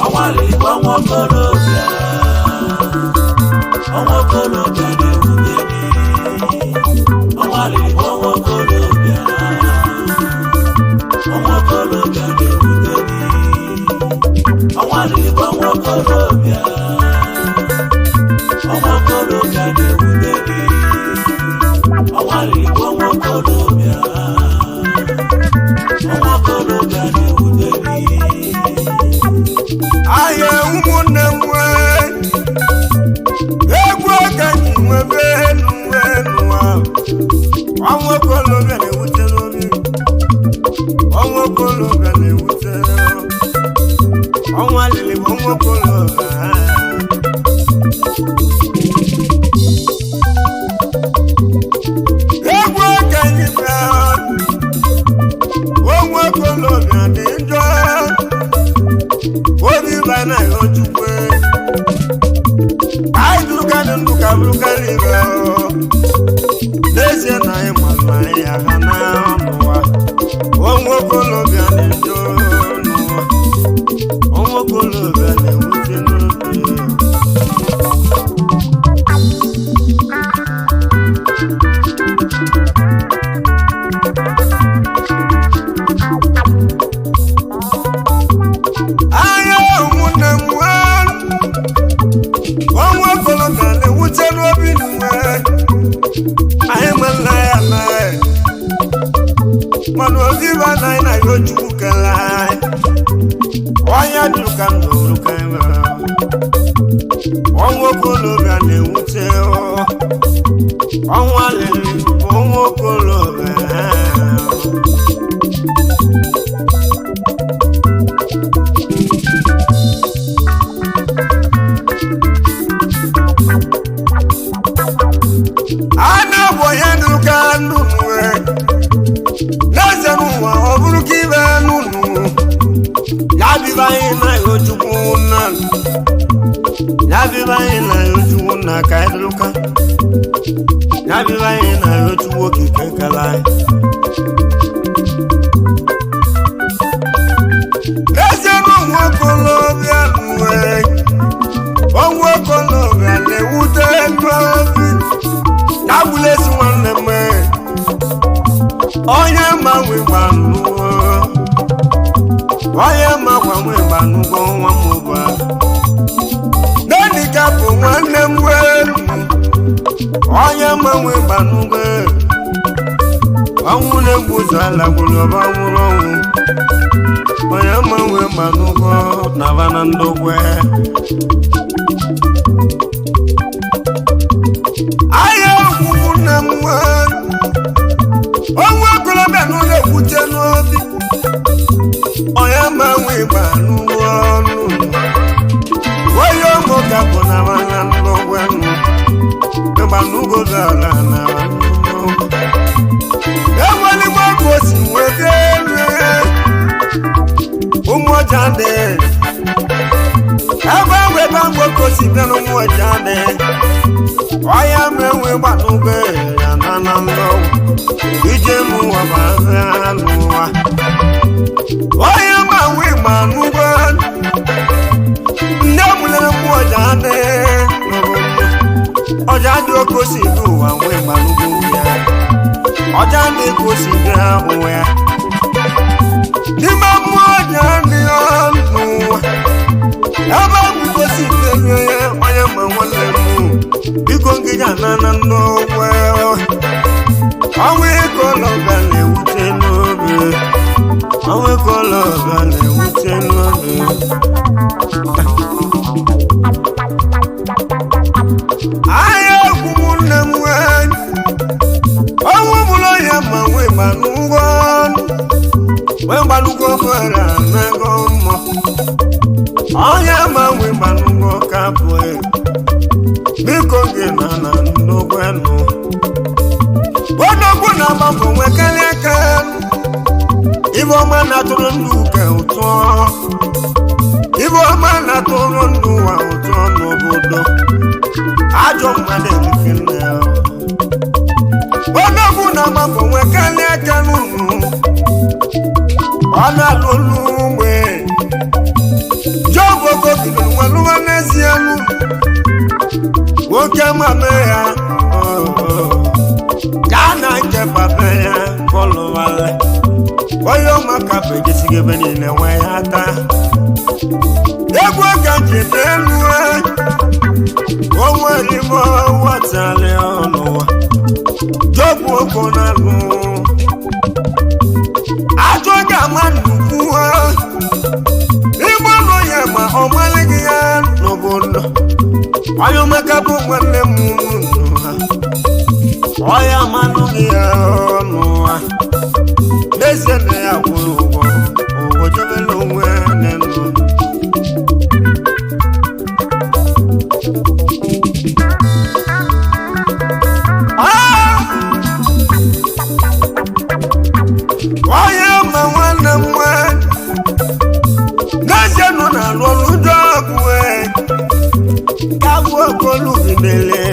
Ọnwa ọnwa okorobịa, ọnwa okorobịa na-ewute m. Ọnwa riri ọnwa okorobịa, ọnwa okorobịa na-ewute m. Ọnwa riri ọnwa okorobịa, ọnwa okorobịa na-ewute m. Ọnwa riri ọnwa okorobịa, ọnwa okorobịa na-ewute m. Ahịa ụmụnne m nwee egwu ka ji nwebe enu enu ahụ. Ọnwa okolobịa na-ewute n'obi, ọnwa okolobịa na-ewute, ọnwa lili bụ ọnwa okolobịa. Egwu ka ji bịa, ọnwa okolobịa dị njọ. Obi ba na yọ chukwu, anyị dụrụ dị ndụ ka bụrụ karịa ibe. N'ezie na anyị ma na anyị aga n'ụwa. Ọnwa okolobịa na-ejo n'ụwa, ọnwa okolobịa na-ewute n'obi. Ahịa ụmụnne m nwee, ọnwa okolobịa na-ewute n'obi nwe. Anyị nwe ya na mana obi ba na anyị na ya Chukwu kele anyị. Onye dụrụ ka m nụrụ ka anyị nwere. Ọnwa okolobịa na-ewute ọ. Ọnwa lere bụ ọnwa okolobịa. A na-agwọ ya n'ụka nnụnụ n'eze n'ụwa, ọ bụrụ ka ibe nnụnụ ya biba anyị na ya Chukwu nna, ya biba anyị na ya Chukwu nna ka anyị dụrụka, ya biba anyị na ya Chukwu okike kala anyị. N'eze n'ụwa okolobịa nwe, ọnwa okolobịa na-ewute n'obi. Agbụla esi nwanne m, onye ma nwe gbanụgo, onye ma gbanwe gbanụgo nwa m ụba nanika bụ nwanne m welu, onye ma nwe gbanụgo. Ọnwụ na-egbu ụzọ alagburu ọba nwụrụ ọnwụ, onye ma nwe gbanụgo na bana ndogwe. Ahịa egwu nne m nwee, ọnwa okorobịa n'ụlọ ekwute n'obi, onye ma nwe ịgba n'ụwa ọnụ, onye ụmụ ka bụ na mana ndogwe nụ ịgba n'ugo ala na enweligbo ka o si nweta elu. Ụmụ ọja dị ebe weta mgbe ka o si bịa n'ụmụ ọja dị, onye menwe gbanugbe ya na na ndọ ije mụwa ma ahịa n'ụwa, onye manwe gbanugbe nne mụlere mụ ọja dị ọja dị oke osi bi ụwa nwee gbanugbe ya, ọja dị ka osi bịa ụwa ya n'ime mmụọ ọja dị n'ụwa ebe ahụ gosi elu ya. Onye ma nwanne m, biko ngịga nana n'ogwe. Ọnwa ịkọlọbịa na-ewute n'obi, ọnwa ịkọlọbịa na-ewute n'obi. Ahịa egwu m nne m nwee ọnwụ bụrụ ya ma nwee gbanụgwọ nwee gbanụgwọ nwere ego mmụọ ọnya ma nwee gbanụgwọ ka pụọ biko gị na na ndogwenụ odogwu na-agba mbọ nwee karịa aka ibe ọma na-atụrụ ndụ uke ụtọ ibe ọma na-atụrụ ndụ ụwa ụtọ n'obodo ajọ mmadụ erike nne ya odogwu na-agba mbọ nwee karịa aka n'ụlọ ọ na-alụ olu mgbe Job Ogo bidoro nwelụwa n'ezie nụ nwoke mama ya gaa na nke papa ya kọlụwala onye ọmaka bụ ejesighị ebe niile nwee ya taa egwu ka jide elu onwe n'ime watali ọnụwa Job Ogo na-alụ ajọ ga-ama nnukwu igbe ọnụ ya ma ọ malịghị ya n'obodo onye omeka bụ nwanne m ha ọya manụghị ya ọnụ ha n'ezie na ya kwụrụ ụgwọ ụgwọ jebela onwe n'elu. Onye ma nwanne m nwanyị n'ezie nọ na-alụ ọrụ ndị ọgwụ kagbu okolugidele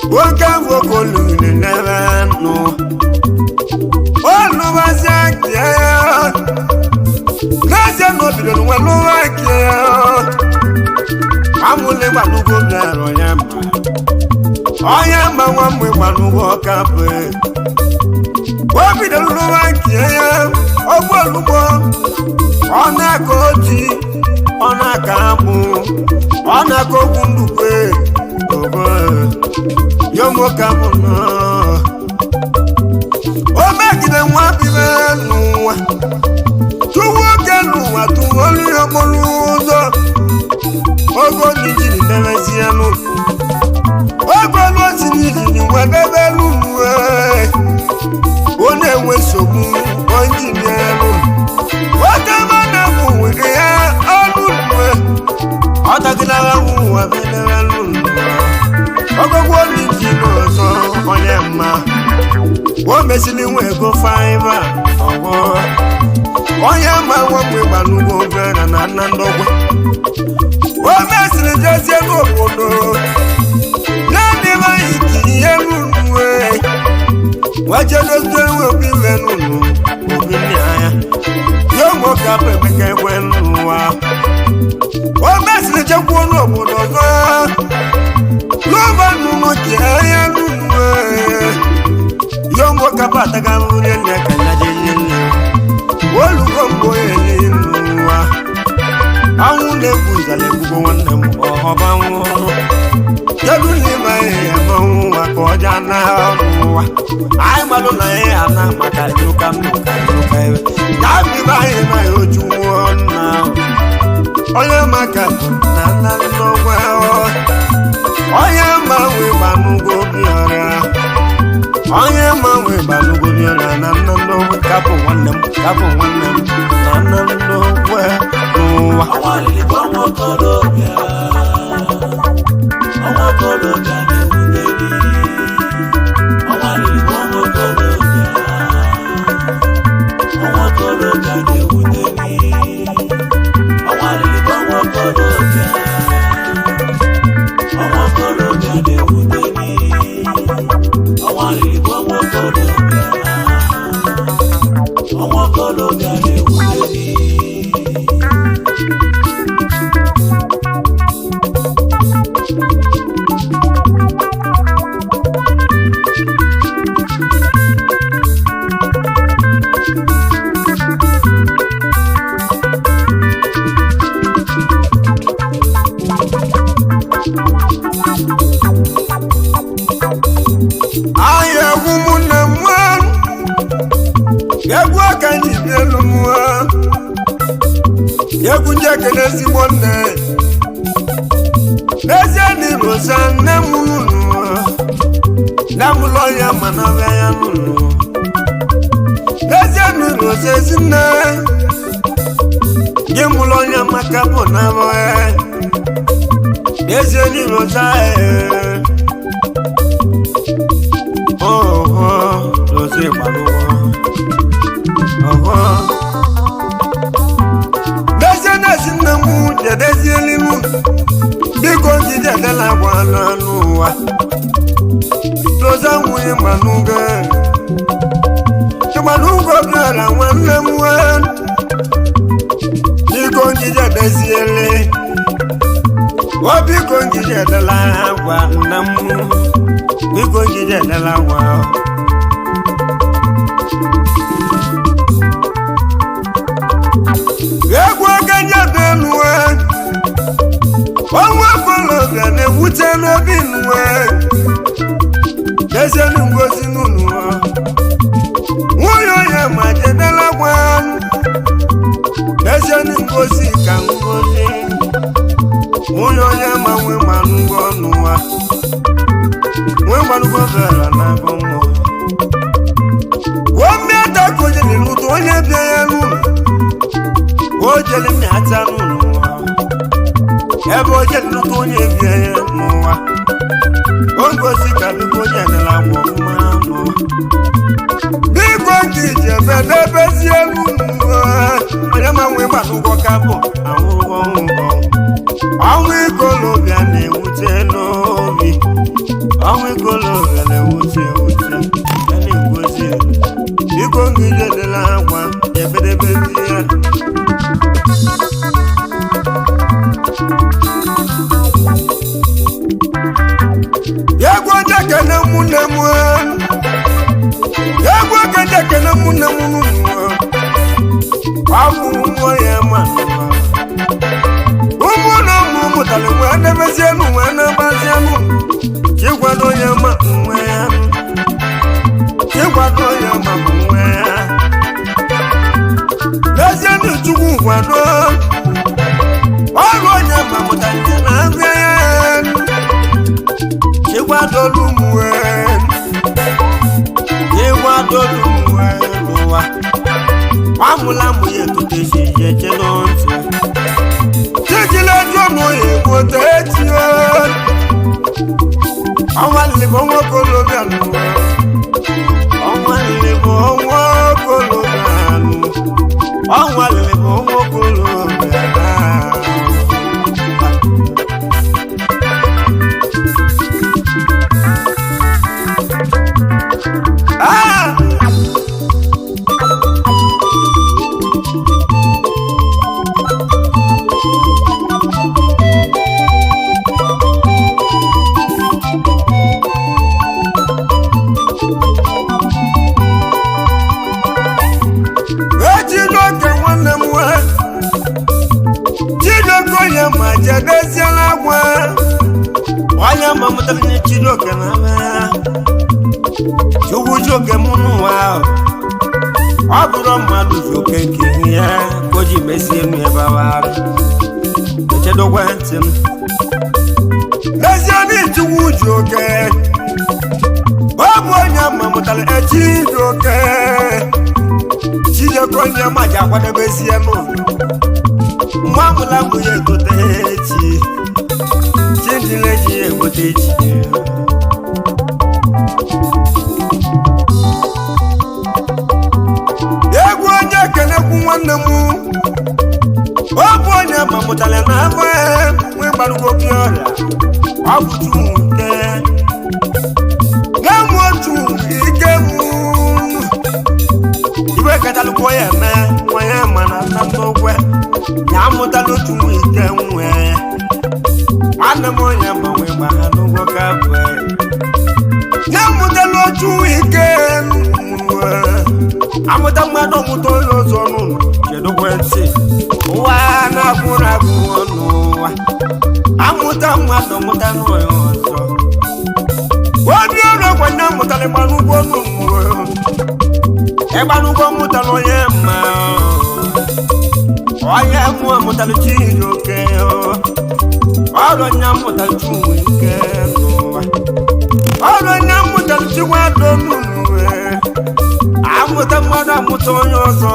nwoke bụ okolugidele nụ olùwàsí àkìá n'ezie na obidoro nwe lụwa àkìá amụle gbanugo bịara onye ma onye ma nwa mgbe gbanugo ọka bụ o bidoro lụwa àkìá ya ọgwụ olugbo ọ na-akọ oji ọ na-aka akpụ ọ na-akọ ogwu ndukwe ogo yomoka bụ nọ o megide nwa bibe n'ụwa tụwa oke n'ụwa tụwa olu ya okporo ụzọ ogo n'ijiri debezie n'ụlọ ogo n'osi n'ijiri nwa debe n'ụlọ ọ na-enwe nsogbu onye n'elu nwoke ma na-egwu nwere ya ọnụ uwe ọ tagidere ụwa bedere n'ụlọ ogogwo n'iji n'ọzọ onye mma o mesịrị nwa ego faiba ọgwọ onye ma nwoke gbanugbo obere na nna ndọgwa o mesịrị jezie n'obodo naanị ike ihe n'uwe wajedozie obi iwe n'ụlọ obi nna ya ya nwoke abụ emeka ekwe n'ụwa o mesịrị jekwuo n'obodo ọzọ n'ụba nnụnụ ji anya n'uwe ya nwoke abụ ataga nri nne ka ya jelie nne olugo mgbe onye n'ụwa anwụ na-egbu nzara egbugo nwanne m ọba nwụrụ kedu n'ime anyị emenwu nwa ka ọja na n'ụwa anyị gbalụ na anyị ana maka ụka nnụka ụka ebe ya bibe anyị na ya oju nwụọ nna onye maka bụ na nna nnọgwa onye ma nwe gbanụgo obi ọrịa onye ma nwe gbanụgo obi ọrịa na nna nnọgwa kapụ nwanne m kapụ nwanne m na nna nnọgwa n'ụwa. Ọnwa riri bụ ọnwa okorobịa. Ọnwa okorobịa na-ewute gị. Ọnwa riri bụ ọnwa okorobịa. Ọnwa okorobịa na-ewute gị. Ọnwa riri bụ ọnwa okorobịa. Ọnwa okorobịa na-ewute gị. Ọnwa riri bụ ọnwa okorobịa. Ọnwa okorobịa na-ewute gị. Egwu ndị ekene ezigbo nne. N'ezie na ịrụza nne m unu. Nne m lụọ ya mana ọbịa ya n'ụlọ. N'ezie na ịrụza ezinne. Gị mụrụ onye maka bụ na abụghị. N'ezie na ịrụza ee. Oho, rozi gbalụwa. Oho. N'ezie na ezi nne m jedezieli m. Biko njide edela agwa n'anụ ụwa. Roza nwunye mmanụgo. Mmanụgo bịara nwanne m nwee. Biko njide edezieli. O biko njide edela agwa nna m. Biko njide edela agwa. Egwu okenye dị elu ọnwa okolobịa na-ewute n'obi nwe dezienu ngozi n'ụlọ nwunye onye ma jedela gwa dezienu ngozi ka ngozi nwunye onye ma nwe manụgo n'ụwa nwe manụgo bịara na abụ mmụọ omiata konyere n'ụtọ onye bịa ya n'ụlọ o jere mmịata n'ụlọ ebe onye nnukwu onye bie n'ụwa ogosi ka biko onye nela agwa ọfụma n'ụwa biko nke iji ebe n'ebezie elu n'ụwa onye ma nwe gbara ụgwọ ka bụ anwụrụ ọnwụ ọnwụ ikolobịa na-ewute n'obi ọnwụ ikolobịa na-ewute ewute ya na-egozi biko nke iji edela agwa ebedebezi ya. Egwu onye kene mụ nne m, egwu okenye kene mụ nne m n'ụwa. Ọ bụ ụmụ ya ma ụmụ na ụmụ mụtara nwe na-emezienụ nwe na-agbazienụ. Chikwado ya ma nwe ya, chikwado ya ma nwe ya. N'ezienụ Chukwu kwado ọrụ onye ma mụtara nke na-abịa ya. Chikwadolumwe, chikwadolumwe n'ụwa. Amụla mụ ya etote si jeje n'ntị. Chijile jụọ mụ ya egbote echi o. Ọnwa lili bụ ọnwa okolobịa n'ụwa. Ọnwa lili bụ ọnwa okolobịa n'ụwa. Ọnwa lili bụ ọnwa okolobịa n'ụwa. Ah! Ejinoke nwanne m nwa Chijioke onye ma jedeziela agwa onye ma mụtara nye Chijioke na ya Chukwu ji oke m n'ụwa ahụ ọ bụrụ mmadụ ji oke nke ya ka o ji mesie m ebe ahụ echedokwa ntị m n'ezie na Chukwu ji oke ọ bụ onye ma mụtara echi ji oke Chijioke onye ma ji akwadobezie m mgbe amụla mbụ ya egote echi chindile ji ya egote echi. Egwu onye kenekwu nwanne m ọ bụ onye ma mụtara na abụ nwee gbarụgo oke ọrịa ọ bụ Chukwu na-emu otu ike m iwe katalụkwa ya eme nwa ya mana na nnukwu ya amụtala otu ike nwee nwanne m onye ma nwee gbara n'ụgwọ ka bụ na-amụtala otu ike nwee amụta mmadụ ọmụta onye ọzọ n'ụlọ chedokwe ntị ụwa na-agwụrụ agwụ n'ụwa amụta mmadụ ọmụta n'onye ọzọ obi ọrụ kwanye amụtara ịgbanụgwọ n'ụwa ịgbanụgwọ mụtara onye mma Onye mmụọ mụtara Chijioke, ọrụ onye mụtara Chinwike n'ụwa, ọrụ onye mụtara Chinwado n'ụwa. Amụta mmadụ amụta onye ọzọ,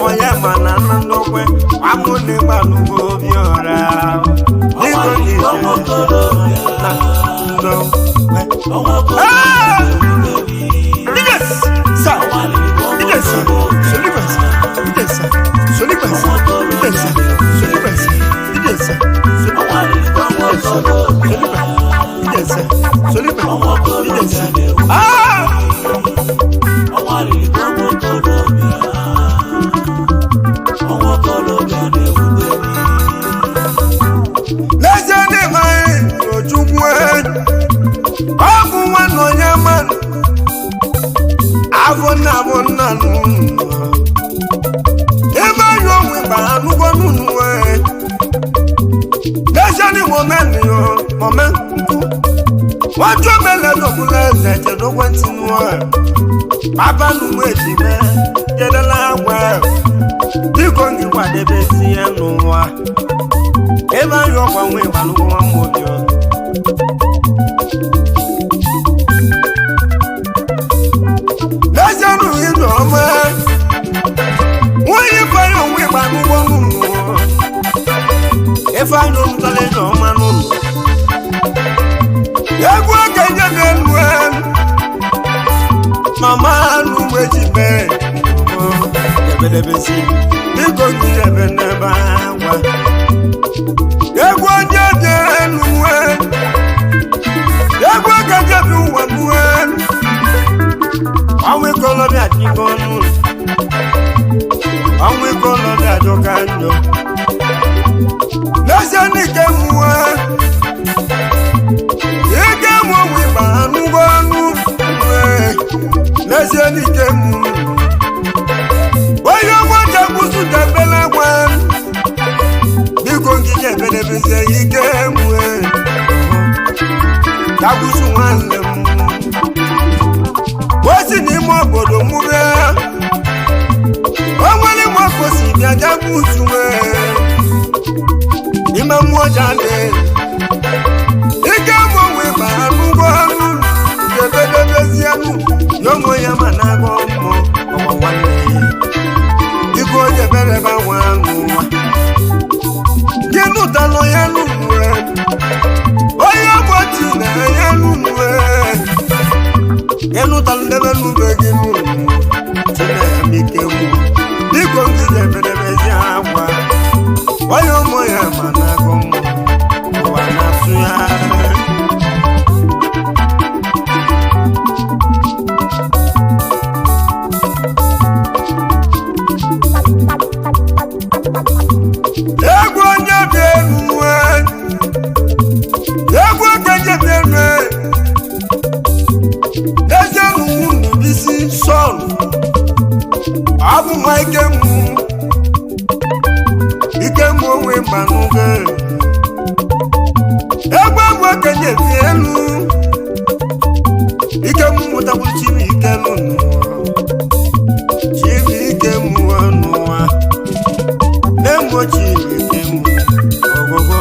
onye ma na nna ndokwe amụ n'ịgba n'ugbo obi ọra. Ọnwa Biko riri ije ụmụ okorobịa. na ndokwe. Ọnwa okorobịa na-ewute gị. Yes, sir. Ọnwa riri ụmụ Yes, sir. okorobịa. Solibas. Yes, sir. Solibas. Yes, sir. Solibas. Yes, sir. Ọnwa riri ụmụ Yes, sir. okorobịa. Yes, sir. Solibas. Ọnwa okorobịa Yes, sir. na-ewute Ah! Ọnwa riri ụmụ okorobịa. Ọnwa okorobịa na-ewute gị. N'ezie n'ịma Ojukwu, ọ bụ nwanne onye mmanụ afọ nna bụ nna nụ. Ebe anyị onwe ba anụgo n'ụnụ. N'ezie n'ịma omenụ ome nkwu wọ́n jó mẹ́lẹ̀ lọ́kùnrin ẹ̀sẹ̀ jẹ̀dọ́gbọ́n ti mú ẹ̀. Bàbá nu mú èjì mẹ́ jẹ́dẹ́lá wẹ̀. Bíkọ́ ní wà débẹ̀ sí ẹnu wa. Ebe ayọ̀ ọkọ̀ àwọn ìwà ló wọ́n mú obi ọ. Lẹ́sẹ̀ nù ìlú ọmọ ẹ̀. Wọ́n yí fẹ́rẹ̀ òun ìgbà ló wọ́n mú wọn. Ife ayọ̀ ń tọ́lẹ̀ ní ọmọ nù. Egwu okenye na-elu elu. Mama anụ mgbe ji mee ebedebezi, biko ndị ebe n'ebe akwa. Egwu onye dị elu nwee. Egwu okenye bi ụwa mue. Ọnwa ikolobịa dịgo ọnụ. Ọnwa ikolobịa jọka njọ. N'ezie n'ike mụọ. Ike mụ onwe ma anụgo ọnụ ee, n'ezie n'ike mụ onye ọgwụ jegbusu jebele gwa, biko ngige ebedebezie ike mụ ee, jagbusu nwanne m o si n'ime obodo mụ bịa, o nwere ime ọkụ si bịa jagbusu ee, ime mmụọ jadị ike mụ onwe ma anụgo ọnụ jebedebezienụ n'onwe ya ma na-agụ mmụọ ọgwa nwanne ya, biko jeberebe nwa n'ụwa gị nụtalụ ya n'ụwa, onye ọgbọchi na ya n'ụwa, gị nụtalụ ndebe n'ube gị n'ụwa chineke mụ, biko gị jebedebezi akwa onye ụmụ ya ma na-agụ mmụọ ụwa na-atụ ya. Egwu onye dị elu nwee, egwu okenye dị elu eze n'ugwu bisi sọl, ọ bụ nwa ike mụ, ike mụ onwe mmanụ gị. Egwu egwu okenye dị elu, ike mụ mụtakwuru chibuike n'ụwa, chibuike mụ n'ụwa na-egbochi ike mụ ogogo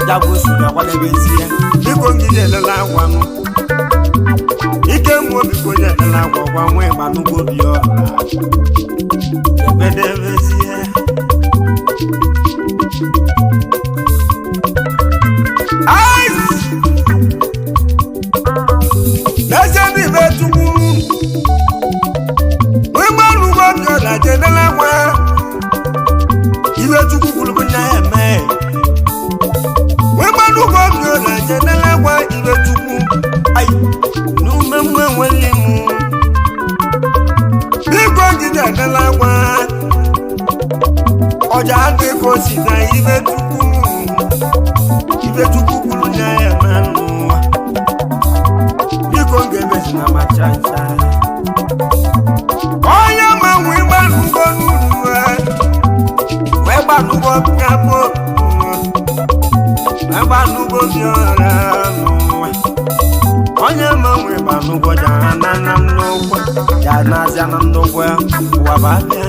jagbusu akwadebezie, biko ngide elela agwa m ike mụ biko nye elela agwa gwa nwee gbanugbo bi ọra ebedebezie. Ice! N'ezie n'ime Chukwu, ịgbanugbo bi ọra jedela agwa iwe Chukwu kwuru bụ na eme wegbanugbo bi ọra jedela agwa iwe Chukwu ayi n'ume mgbe nwere m, biko jide edela agwa ọjà adịghị osi na ibe Chukwu, ibe Chukwu kwuru na eme n'ụwa, biko ga-emezi na machacha onye ma nwe gbanugbo n'ụwa wee gbanugbo bịa wee gbanugbo bịa n'ụwa onye ma nwe gbanugbo jara na na nnukwu ya na-azịa na nnukwu ụwa bụ abịa.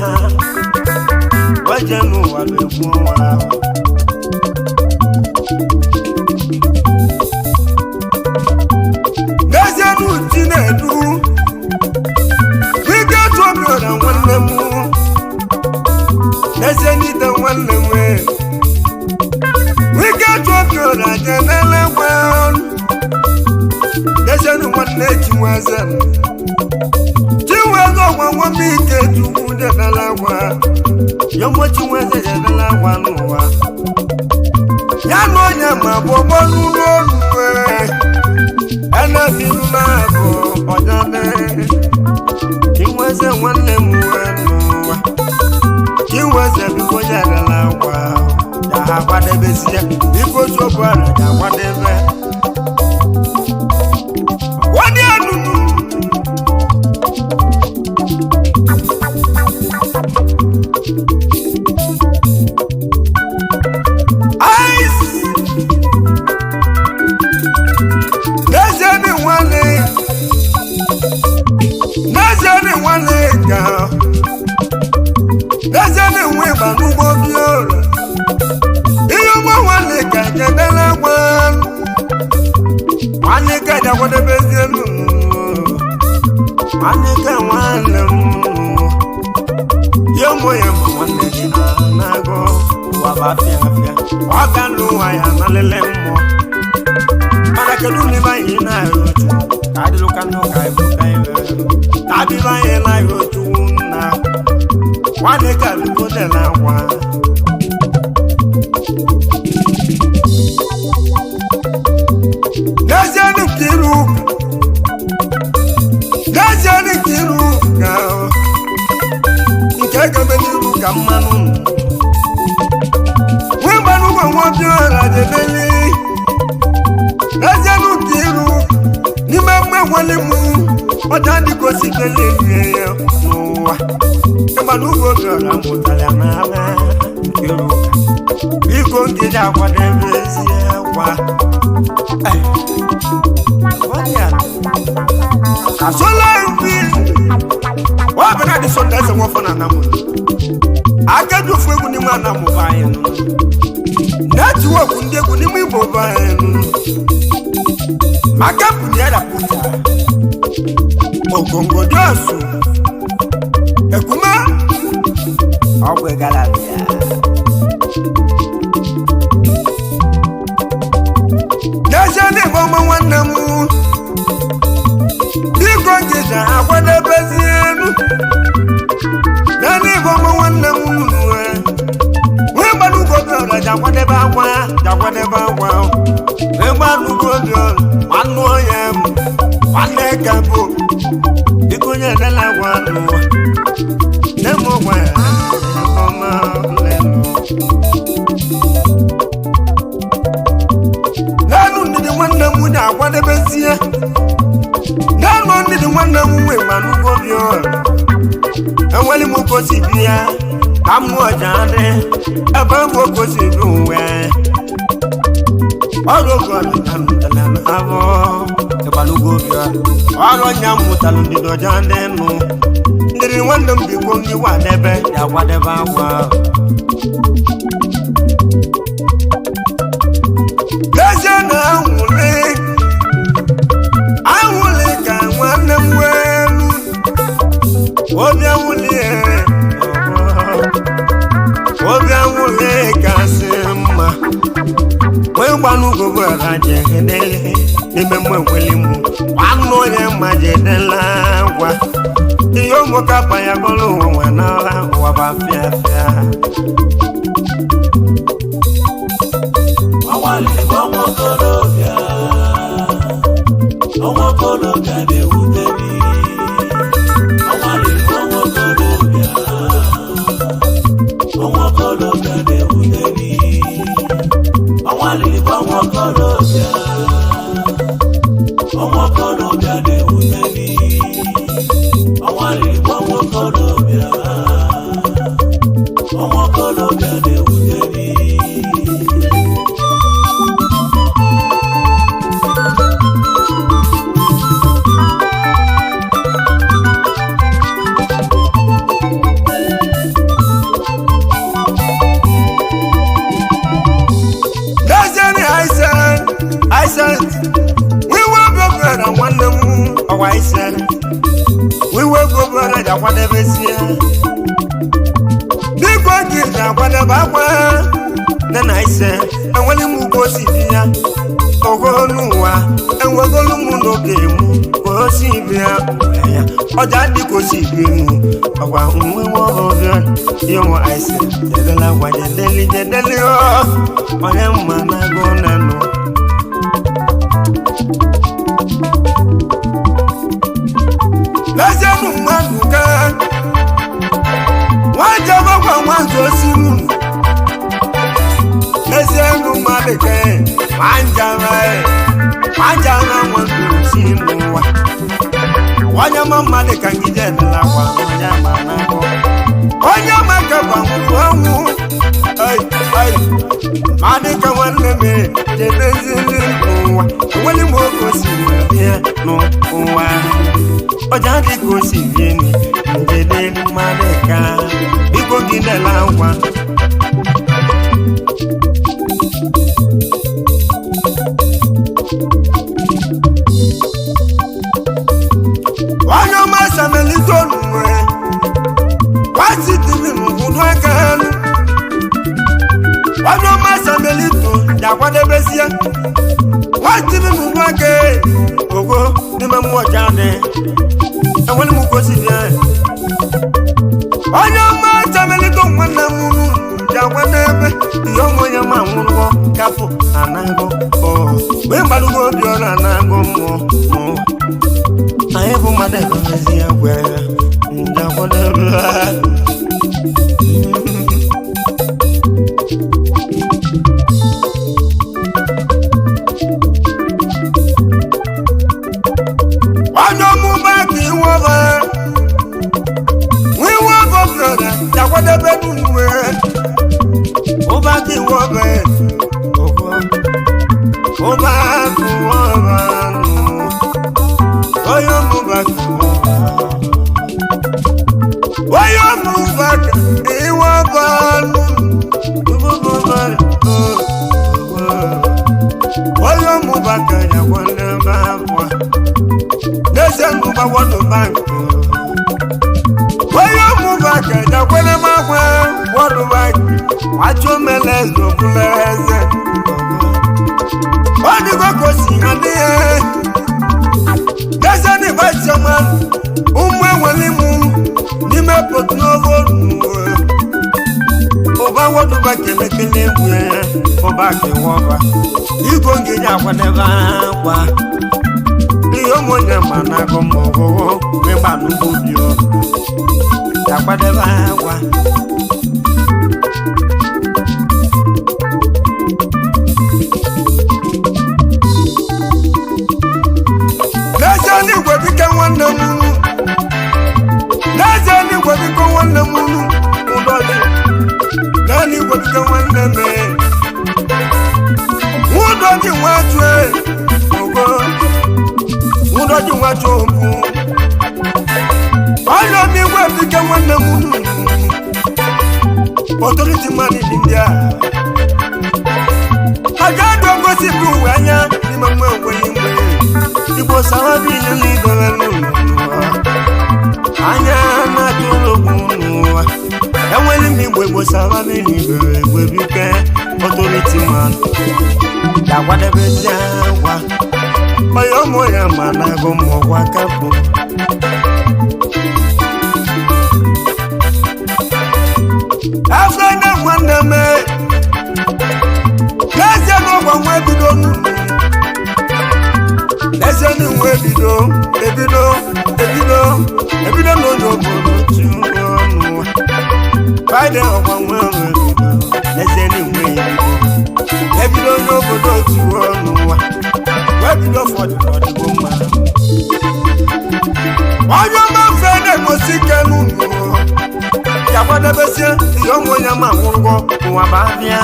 Eje n'ụwa bụ egwu ọnwa ahụ. N'ezie n'uti na-edu ike tụobiọra nwanne m, n'ezie n'ite nwanne m, ike tụobiọra jenelekwe. N'ezie na nwanne Chinweze, Chinweze ọgwa nwa m, ike chukwu jedela gwa yọmọ. Chinweze jedela gwa n'ụwa ya na onye ma bụ ọgbọ n'ụlọ ọrụ ẹnẹbi náà bọ ọjà dẹ. Chinweze nwanne m wee n'ụwa, Chinweze biko nyerela ngwa ya ha kwadebezi ya, biko chọbara ya kwadebe wadi anụnụ. Ice! N'ezie ni nwanne, n'ezie ni nwanne ka, n'ezie ni nwe ịgba n'ugbo bi ụlọ ihe ụgbọ nwanne ka kedela gwa nwanne ka jakwadebezie nụ nwanne ka nwanne m ya ụmụ ya ma nwanne gị na na-agụ ụwa bụ afịa afịa ọ ga n'ụwa ya na lele mmụọ. Mana kedu n'ebe anyị na-arịọ Chukwu ka adịlụ ka ndụ ka ịbụ ka anyị mere ka adịlụ anyị na-arịọ Chukwu nna nwanne ka biko dela akwa. N'ezie dị ka iru, n'ezie dị ka iru ka nke gabe n'iru ka mmanụ nwee mmanụ gwa nwa obiọra jedeli. N'ezie nke iru n'ime mgbe m ọcha dịka osikele ya n'ụwa ịgbana ugo obiọra mụtara ya n'ala nke iru biko ngide akwadebe ezi akwa. Asola mpi wọ́n bẹ̀rẹ̀ àti sọ̀dọ̀ ẹsẹ̀ wọn fọ́nà ànàmù akẹ́jọ́ fún egwu n'ime ànàmù bá yẹn nù nẹ́tíwọ̀kù ndị egwu n'ime Igbo bá yẹn nù maka pụrụ ya dapụta ogongo dị ọsụ ekume ọgwụ gara bịa. N'ezie na igbo ọma nwanne m, biko ngịja akwadebezi elu naanị igbo ọma nwanne m nwe wee gbanugo obiọra ji akwadebe akwa ji akwadebe akwa wee gbanugo obiọra nwanne onye m nwanne ka bụ biko nye edela agwa n'ụwa nne m gwa ya ọma nlelu. N'elu ndidi nwanne m na-akwadebezie, n'elu ndidi nwanne m nwe gbanugo obiọra enwere m gosi bi ya ka m ọja dị ebe m gosi bi uwe ọrụ oge ọdịna mụtara m abụọ ịgbanugo obiọra ọrụ nya m mụtara ndidi ọja dị nụ ndidi nwanne m bikwo ndị kwadebe ya kwadebe akwa. N'ezie na anwụlị anwụlị ka nwanne m wee obi anwụlị, obi anwụlị kasị mma wee gbanugo gwara jegede n'ime mmụ enweli m nwanne onye mma jedela gwa ihe ụmụka panyagolo ụwa nwa n'ọha ụwa bụ afịa afịa. Ọnwa liri bụ ọnwa okorobịa, ọnwa okorobịa na-ewute m. Ọnwa liri bụ ọnwa okorobịa, ọnwa okorobịa na-ewute m. Ọnwa liri bụ ọnwa okorobịa, ọnwa okorobịa na-ewute m. Ọnwa liri bụ ọnwa okorobịa, ọnwa okorobịa na-ewute m. Vincent wiwe gobere nwanne m ọwa ise wiwe gobere ji akwadebezie biko gị ji akwadebe akwa nne na ise enwere m ugbo si bi ya ogo n'ụwa enwegolu m n'oge mụ ka o si bịa ya ọjà dị ka o si bi mụ ọgwa nwe nwaọbịa ihe nwa ise jedela gwa jedeli jedeli ọ onye mma na-agụ nanụ lẹ́sẹ̀nù mmadụ ká wọ́n jẹ́ gbọ́gbọ́ wọn tó sí mú lẹ́sẹ̀nù mmadụ ká wọ́n jẹ́ wọ́n jẹ́ wọn tó sí mú wa wọ́n jẹ́ mọ́ mmadụ ká ń jẹ́ nílá wa wọ́n jẹ́ mọ́ náà bọ́ wọ́n jẹ́ mọ́ kẹfà wọ́n wọ́n mmadụ ká wọ́n lé mi jẹ́ lẹ́sẹ̀nù wa wọ́n ní mọ́ kó sì wọ́n bí ẹ̀ nù wa ọjà dị ka o si bie ni njede mmadụ ka biko gị nela ngwa onye ọma samelite onumwe kwasitiri n'ụkwụdụ aka elu onye ọma samelito ya akwadebezie nwatiri n'ụkwụ aka ogo n'ime mmụọ ọcha dị enwere m gosi bịa onye ọma chamelito nwanne m ji agwa n'ebe ihe ọnwa onye ma nwụrụgo kapụ anago o wee gbarugo obi ọrụ anago mmụọ mụ anyị bụ mmadụ ebemezi ya gwe ndị akwadebe. Onye ọmụma ka iwe ọba iwe ọba brọda jakwadebe n'uwe ụba ka iwe ọba ogo ụba ka iwe ọba nụ onye ọmụma ka iwe ọba onye ọmụma ka iwe ọba nụ onye ọmụma ka jakwadebe akwa n'ezie mụba wọdụ bank onye ọmụba kẹjà kwere m akwa wọdụ bank wájú mẹlẹ zòkúlẹ ẹsẹ ó ní kókó sì hàn ní ẹ n'ezie ní ìbáṣẹ ọmọ ụmụ enwere mụ n'ime potunovo ụba wọdụ bank elekele egwu ya ụba kewa ọba igwe ngeji akwadebe akwa ihe ụmụnne ma na-agụ ma ọgwụgwụ ịgba n'ugbo bi ọ akwadebe akwa n'ezie n'igwe bike nwanne m unu n'ezie n'igwe biko nwanne m unu ụdọdị naanị igwe bike nwanne m nwụdọdị nwa chue ogo nwụdọdị nwa chue obu ọnụ m igwe bike nwanne m unu ọtọriti mmadụ dị ndị a aja dị ngosi bụ uwe anya n'ime mmụọ enweghị mgbe igbo sawa bili n'idebe n'ụlọ anya na-atụrụ ogwu n'ụwa enwere m igwe igbo sawa bili ibere egwe bike ọtọriti mmadụ ga-akwadebezi agwa onye ụmụ ya ma na-agụ ma ọgwa kapụ afọ na nwanne m n'ezie na ọgwa nwa ebido n'ụlọ n'ezie na nwa ebido ebido ebido ebido n'onye obodo tu ọnụ fraịde ọgwa nwa ebido n'ezie na nwa ebido ebido onye obodo tu ọnụ wee bido fọdụ ọdịgo mma onye ọma mfe na-egosi ike n'ụlọ yakwadebesie ihe ọnwa onye ma nwụrụgwọ ụwa bụ abịa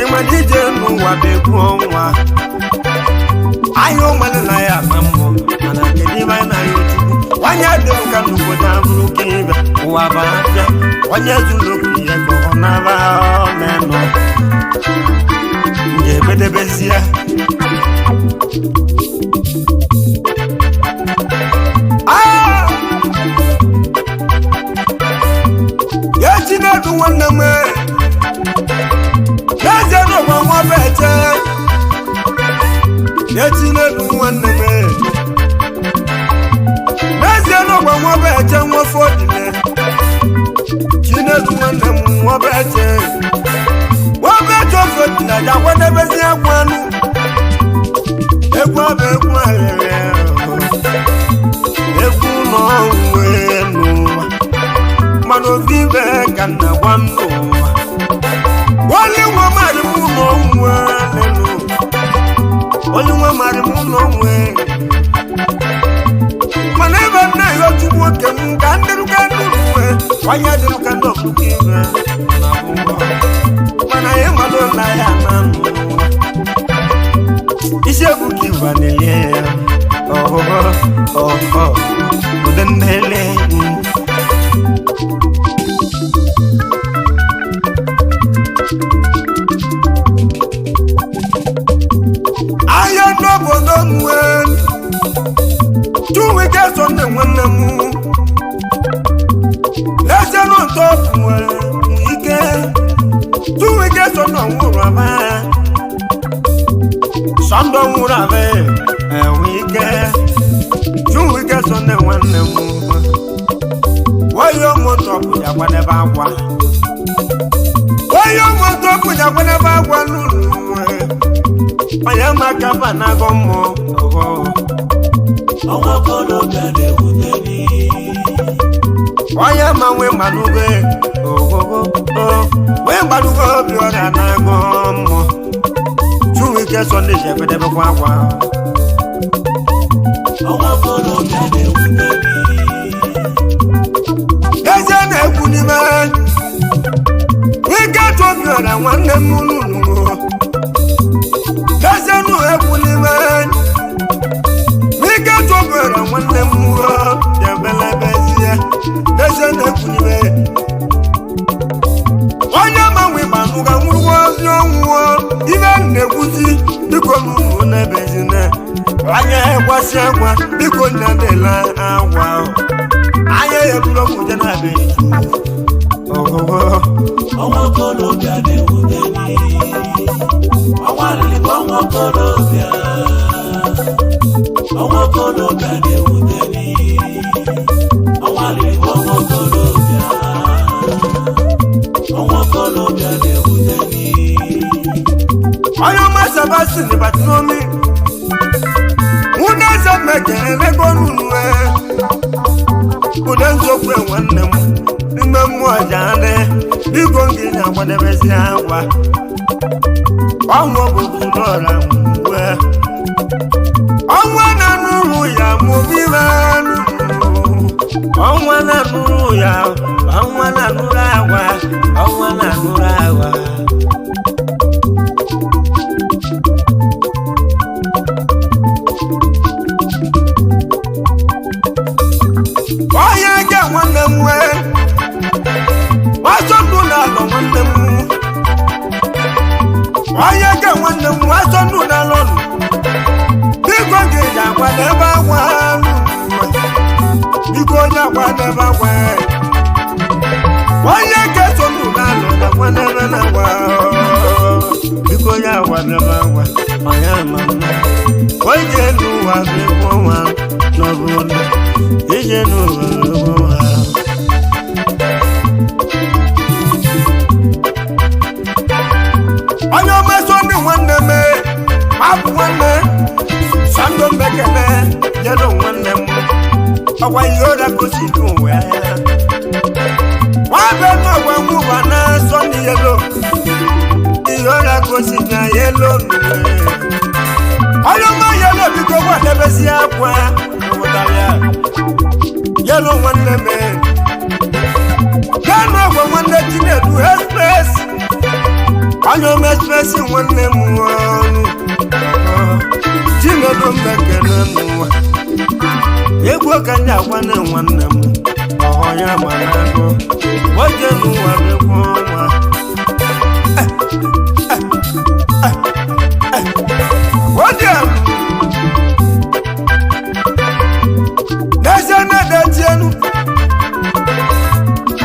ịnwere ije n'ụwa bụ egwu ọnwa ahịa ụmanụ na ya ama mmụọ mana kedu ibe anyị na-aya ochukwu nwanyị adịghị ka n'obodo abụrụ ka ibe ụwa bụ abịa onye zuru oke ya ka ọ nara ọmenụ ga-ebedebezie. nwa beje Chinedu nwanne m n'ezie n'ọgwa nwa beje nwa fọdile Chinedu nwanne m nwa beje nwa beje ofodile ya kwadebezi egwu anụ egwu abụ egwu ahịrị egwu n'ọnwụ n'ụwa mana obi ibe ka nna gwa m n'ụwa onye nwe mmadụ m n'onwe lelu onye nwe mmadụ m n'onwe mana ebe nna ya otu nwoke m ka ndị ruka ndị uwe onye dị ruka ndị ọkpụkọ ibe na abụọ mana ya mmadụ na ya na n'ụwa isi egwu ka ịwa na-elie ya ọhụhụ ọhọ ụdị nnele. Ahịa n'obodo nwe Chuwike Sọnde nwanne m ezenụ ntọpụ nwere ike Chuwike Sọnde nwụrụ aba Sọnde nwụrụ aba enwe ike Chuwike Sọnde nwanne m wayo moto ya kwadebe akwa wayo moto ya kwadebe akwa n'ụlọ onye maka ba na-agọ mmụọ ọghọ. Ọnwa okorobịa na-ewute m. Onye ma nwe gbanugo ogogo wee gbanugo obi ọrịa na-agọ mmụọ Chuwike Sọnde ji ebedebekwa akwa. Ọnwa okorobịa na-ewute m. Eze na-ekwu n'ime ike Obiọra nwanne m lụrụ eze na-ekwu n'ime ike Obiọra nwanne m debelebezie eze na-ekwu n'ime onye manwe gbanụga nwụrụgwa ozi ọnwụọ ibe na-ekwuzi biko n'ụlọ n'ebezina anya ekwasị agwa biko nna-adịla agwa anya ya bụrụ ọgwụ je na-abịa ọgụgụ. Ọnwa okorobịa na-ewute m. Ọnwa alili bụ ọnwa okorobịa. Ọnwa okorobịa na-ewute m. Ọnwa alili bụ ọnwa okorobịa. Ọnwa okorobịa na-ewute m. Onye ọma Sebastian Batinomi nwunye eze mekere lego n'unu ude nzokwe nwanne m n'ime mmụọ ji adị biko ngị na-akwadebezi akwa ọnwụ obodo n'ọra mgbe ọnwa na-anụrụ ya mụbibe ọnwa na-anụrụ ya ọnwa na-anụrụ agwa ọnwa na-anụrụ agwa. Onye ga nwanne m nwee ọsọ ndụ na-alọ nwanne m onye ga nwanne m nwee ọsọ ndụ na-alọ nụ biko gị ji agwa n'ebe akwa nụ biko onye agwa n'ebe akwa onye ga-eso ndụ na-alọ na-agwa n'ebe na-agwa biko onye agwa n'ebe akwa onye ama mma onye n'ụwa bụ nwa n'ọbụla ije n'ụwa bụ nwa. Onye ọma Sọnde nwanne m abụ nwanne Sọnde mbekele yelo nwanne m ọkwa ihe ụra gosi n'ụwa ya nwabe n'ọgwa nwụwa na Sọnde yelo ihe ụra gosi na yelo n'ụwa onye ọma yelo biko gwadebezi akwa nwụtara ya yelo nwanne m kanu ọgwa nwanne Chinedu express onye ọma express nwanne m ọnụ Chinedu mbekele n'ụwa egwu ka ndị agwa na nwanne m ọhọ ya mara agụ oje n'ụwa bekwa ọnwa oje n'ezie na-edejienu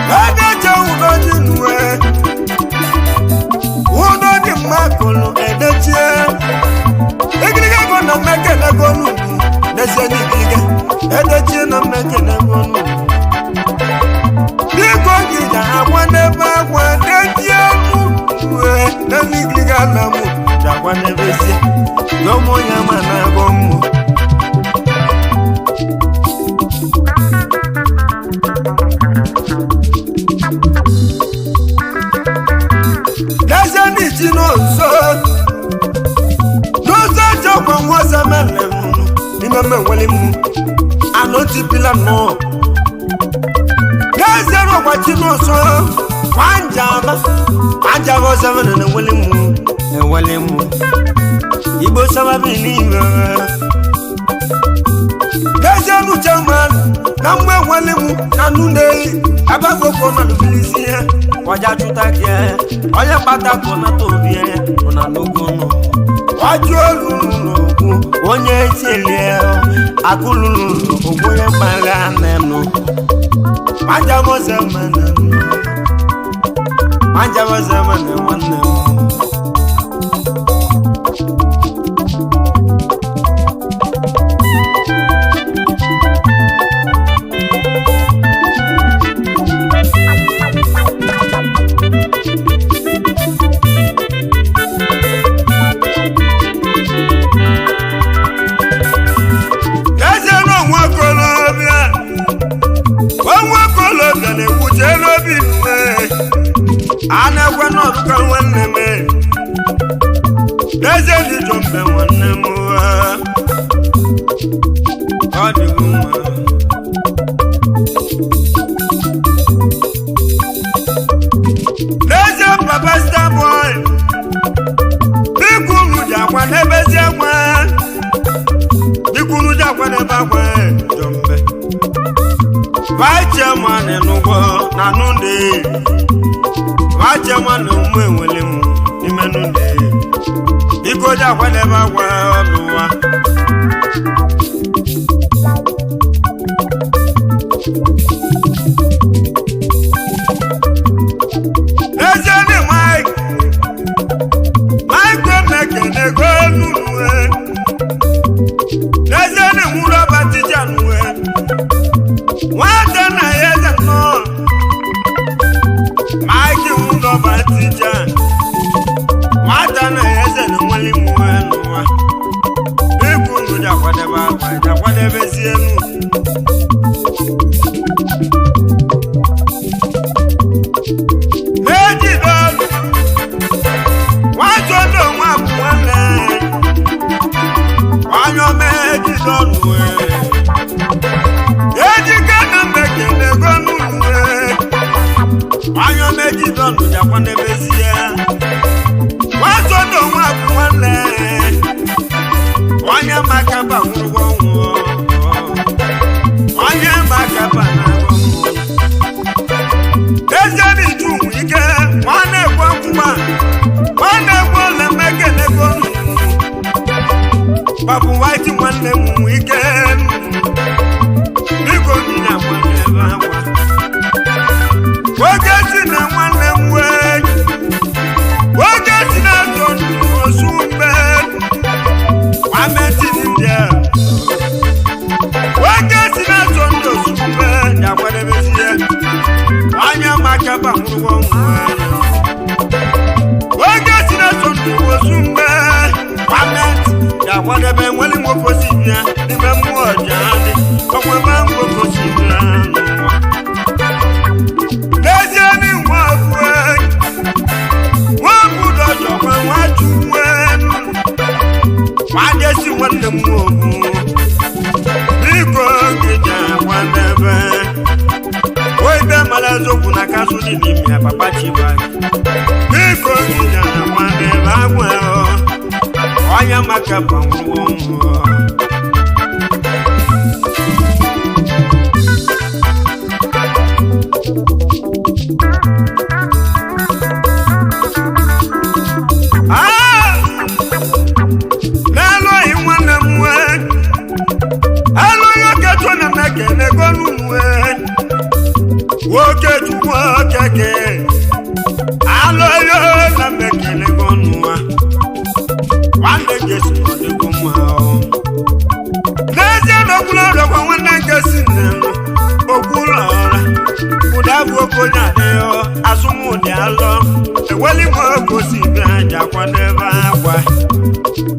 na-edeje ụdọ dị nue ụdọ dị mma kụlụ. Edechie na mmekene gonu. Biko gị ga-agwa n'ebe akwa dechie mụ wee n'eluigwe na mụ ga-agwa n'ebe sie n'ụmụ ya ma na-agụ mmụ. N'ezie n'ichi n'ụzọ n'ụzọ chọkwa nwa ọzọ mere m n'ime mmeweli m anụ tipila nnọọ. N'ezie n'ụkwa chi n'ụzọ kwanjama kwanjama ọzọ mere na-enweli m enweli m igbo sababi n'ime. N'ezie n'uche mmadụ na mgbe enweli m na nnu na-eyi agbagokwo na lubilisi ihe ọjà chụta gị onye kpata kụ na tobi bụ na n'ugwu nụ ọjụ olu n'okwu onye tielie akụlụlụ okwu onye mkpagha nenụ manjabozemana nwanne m. Eze na onwe okolobịa onwe okolobịa na-ekwuche n'obi mgbe a na-ekwe n'ọdụka nwanne m. Eze dị jọ mgbe nwanne m ọ dịgo mma. N'ezie papa starboy biko unu ji akwa n'ebezi akwa biko unu ji akwa n'ebe akwa jọmbe vice chairman n'ụgwọ na nunde vice chairman ụmụ enwele m n'ime nunde biko ji akwa n'ebe akwa ọnụwa. N'ezie ni Mike Mike Emeke na-ego nunu. N'ezie ni nwụrụ ọba tija nue nwata na ya eze nnọọ Mike nwụrụ ọba tija nwata na ya eze na nwale mụwe n'ụwa ikwu ndụ ji akwadebe akwa ji akwadebezie enu. Ejide ọlụ nwata odo nwa bụ nwanne onye ọma ejide ọlụ ejike na mmekene ego n'ụlọ onye ọma ejide ọlụ ji akwadebezie nwata odo nwa bụ nwanne onye maka ba nwụrụ ọnwụ onye maka ba na-agwọ mmụọ. Eze dị ju ike nwanne ekwe nkwụwa nwanne ekwe ole mmekenego babụ waiti nwanne m ike biko nna nwanne ebe akwa oge si na nwanne m wee oge si na azụ osu mbe kwameti ndị a oge si na azụ ndị osu mbe ya kwadebezie onye maka ba nwụrụ ọnwụ oge si na so ndị osu mgbe gọọmenti ga-akwadebe nwere nwoke si bịa n'ime mmụọ ọja dị ọkwebe nwoke si bịa n'ụwa. N'ezie ni nwa ọbụ nwa ọbụ dọjọkwa nwa chukwu nwanne si nwanne m ọbụ biko gị ji akwadebe oibe mara eziokwu na kasụ dị n'ime ya papa chiba biko gị ji akwadebe agwa onye maka banwụọ nwụọ. Ah! N'elu oyi nwanne m nwee elu onye okechu na mmekene gonu nwee nwoke chukwu okeke alụyo na mmekene gonu nwa nwanne jesu ọdịgo mma o. Enweli m oge osi bịa ji akwadebe akwa.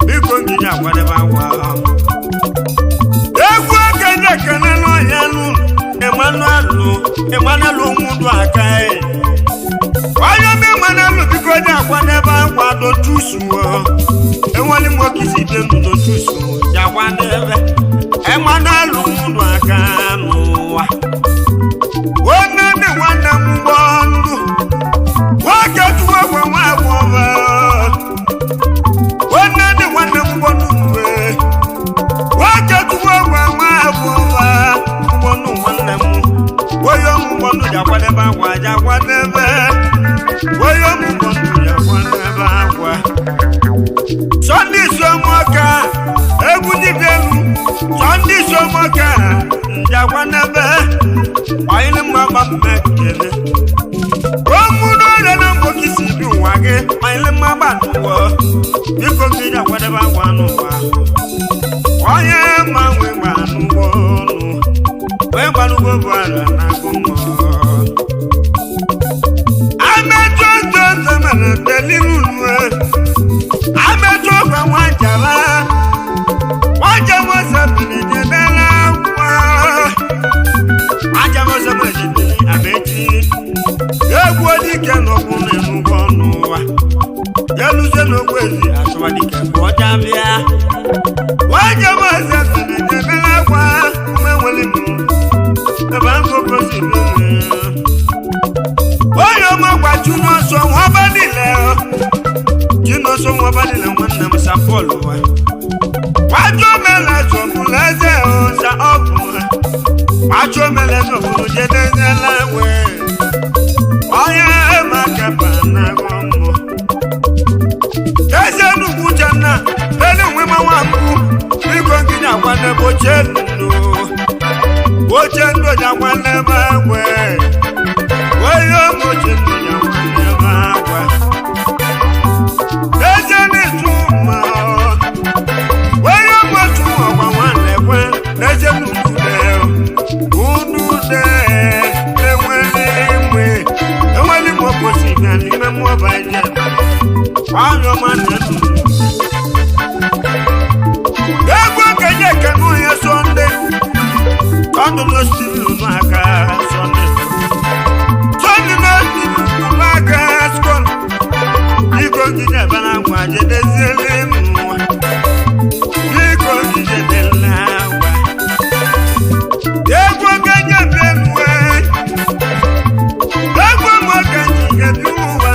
Biko ngiji akwadebe akwa. Egwu okenye ekene n'ọhịa nụ Emmanuel Emmanuel Onwudu aka e. Onye ome Emmanuel biko ji akwadebe akwa dotusuo. Enweli m oge isi bịa ndụ dotusuo ji akwadebe. Emmanuel Onwudu aka n'ụwa. Onye dị nwanne m gbọ ndụ. Nwoke chukwu egwe nwa agbọghọ. Onye dị nwanne m gbọ ndụ mgbe. Nwoke chukwu egwe nwa agbọghọ. Mgbọ ndụ nwanne m. Onye ọmụgbọ ndụ ji akwadebe akwa ji akwadebe. Onye ọmụgbọ ndụ ji akwadebe akwa. Sunday Isomoka egwu dibịa elu. Sunday Isomoka nji akwadebe. Ọyịlị mma gba mme kele. Omudo ọrịa na mgbochi si bi ụwa gị ma ile mma gbanụwa biko gị ji akwadebe akwa n'ụwa onye ma nwe gbanụgbo ọnụ wee gbanụgbo bụ ala na agụ mmụọ ameju otu eze mere delirue ameju ogwe nwajara nwaja nwoze mere jedela akwa nwaja nwoze mere jedele amechi egwu dike n'okwu n'enugwu n'ụwa eluzie n'okwu ezi achọwa dike bụ ọja bịa nwaje maazị atụrụ akwa mmenwere m ebe ahụ kosi onye ọma gwa chinọsọ nwaba niile chinọsọ nwaba niile nwanne m sapọl wa kwajo mele zọbụla eze sa ọbụ kwajo mele zọbụrụ jedezela wee onye makapa na-agụ mmụọ eze nnukwu uchenna elu nwe ma nwa mbụ biko nkịnya akwanebe oche ndụ oche ndụ ji akwanebe agwe onye ụmụ oche ndụ ji akwanebe agwa eze na-etu mma onye ụmụ otu ọgwa nwanne kwe na eze nnukwu de unu de enwere enwe enwere m okosi na n'ime mmụọ baje onye ọma na-etu egwu okenye ekene onye sọnde sọnde no steven n'aka sọnde sọnde no steven n'aka skọl biko njide ebere akwa jedeziele m nwa biko njide dela akwa egwu okenye bịa egwu okenye ga-ebi ụwa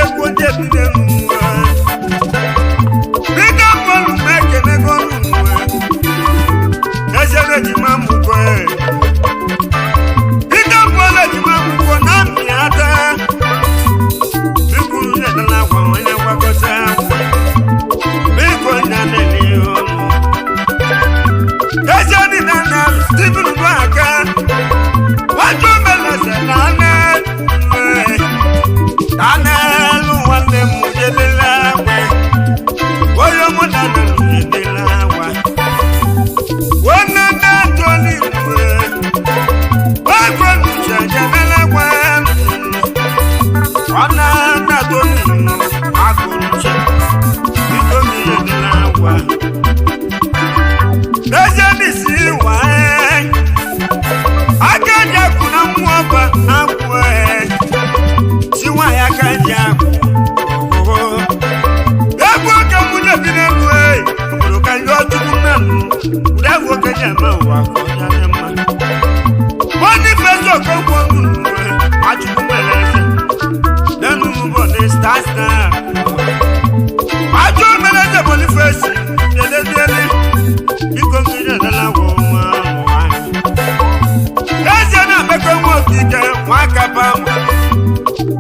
egwu onye bi n'ụwa biko bọọlụ m ekele gọlụ nwa ezere ejima mụkọ biko bọọlụ ejima mụkọ na mmị ata biko nedela akwa onye gwakọta akwa biko nya na-ele ọnụ eze dị na na Stephen Nwaka wájú mẹlẹsẹ lánàá lánàá ló wọlé mú délé láwẹ wọ́yọ̀ mú lánàá ló délé láwẹ wọ́n nana tó ní ìwé wọ́n gbọ́dọ̀ ṣẹ̀jẹ̀ mẹlẹ́wẹ́ wọ́n nana tó ní ìwé akọ̀lùṣẹ̀ nítorí délé láwẹ lẹ́sẹ̀ ní sí wáyé akaja kuna mwaba akwe siwa ya kaja ogogo egwu oke mụ na-ebi n'elu e obodo ka ndị ọchukwu nnanụ ụdị egwu oke ji eme ụwa ka ọ dị mma onye fesi okonkwo nnuwe achukwu nwere eze n'enu mbọ na sta sta ajọ mere eze bonifesi dedeziele biko mmiri edela gwa nwa nwanyị eze na-emekọ nwa okike nwa kapa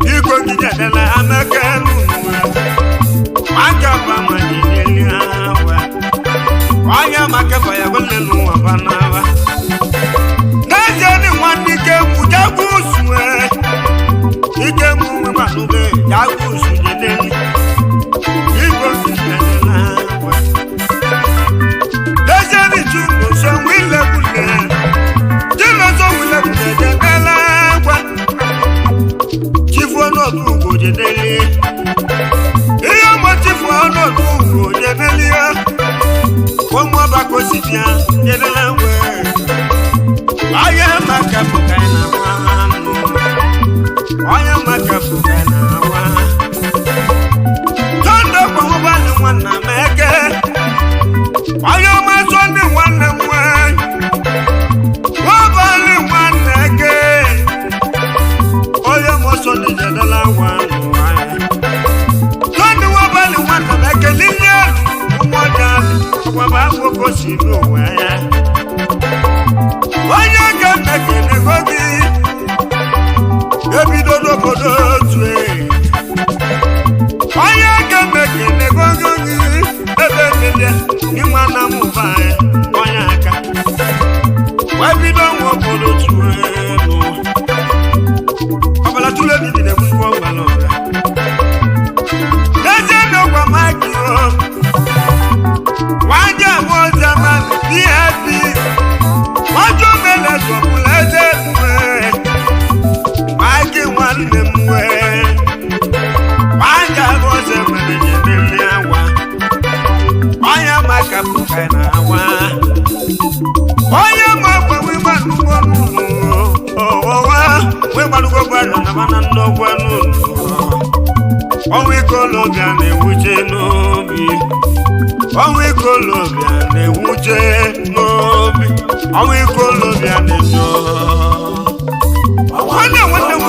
biko ngide edela amaka n'ụwa nwa kapa ma jideli awa onye maka ya gwele n'ụwa banaba n'ezie ni nwanne ike egwu jagwu usue ike egwu nwe manube jagwu usu jedeli biko ngide edela awa n'ezie ni chukwu so wilekwule chifu ọnọdụ jedeli ihe mgbochifu ọnọdụ ugwu jedelie ụmụọba ka o si bịa jedela nwe onye maka pụka na nwa onye maka pụka na nwa tọndọ kpọmụbalị nwanna m eke onye ọma sọndị nwanne m nwanyị nwabalị nwanne eke onye ọma sọndị jedela nwa nwanyị sọndị nwabalị nwanna m eke n'ile ụmụọja ọgbaba akwụkwọ si n'ụwa ya onye ga-eme ka enego gị ebido n'obodo otu e. Onye ga-eme ka enego gị ebe niile ịnwa na mụba ya onye aka wee bido nwa obodo otu elu ọbara tụrụ ebibi na-egbukwa ọgwa n'ọra n'ezie na ọgwa maki o wájú àwọn ọjà máa bí ẹbí wájú mẹ́lẹ̀ sọ̀kùnlẹ̀ ẹ̀jẹ̀ wẹ̀ wájú wọn lè mú ẹ̀ wájú àwọn ọjà mẹ́lẹ̀ yẹn lè wá wáyà má kàpùkà náà wá wáyà má pàwé má lùkọ́ nù ọ̀wọ́ wá wé má lùkọ́ gbàdúrà náà má nà ndọ́gbà nù ọnwụ ikolobịa na-ewuche n'obi ọnwụ ikolobịa na-ewuche n'obi ọnwụ ikolobịa na-ejo nwanne nwanne m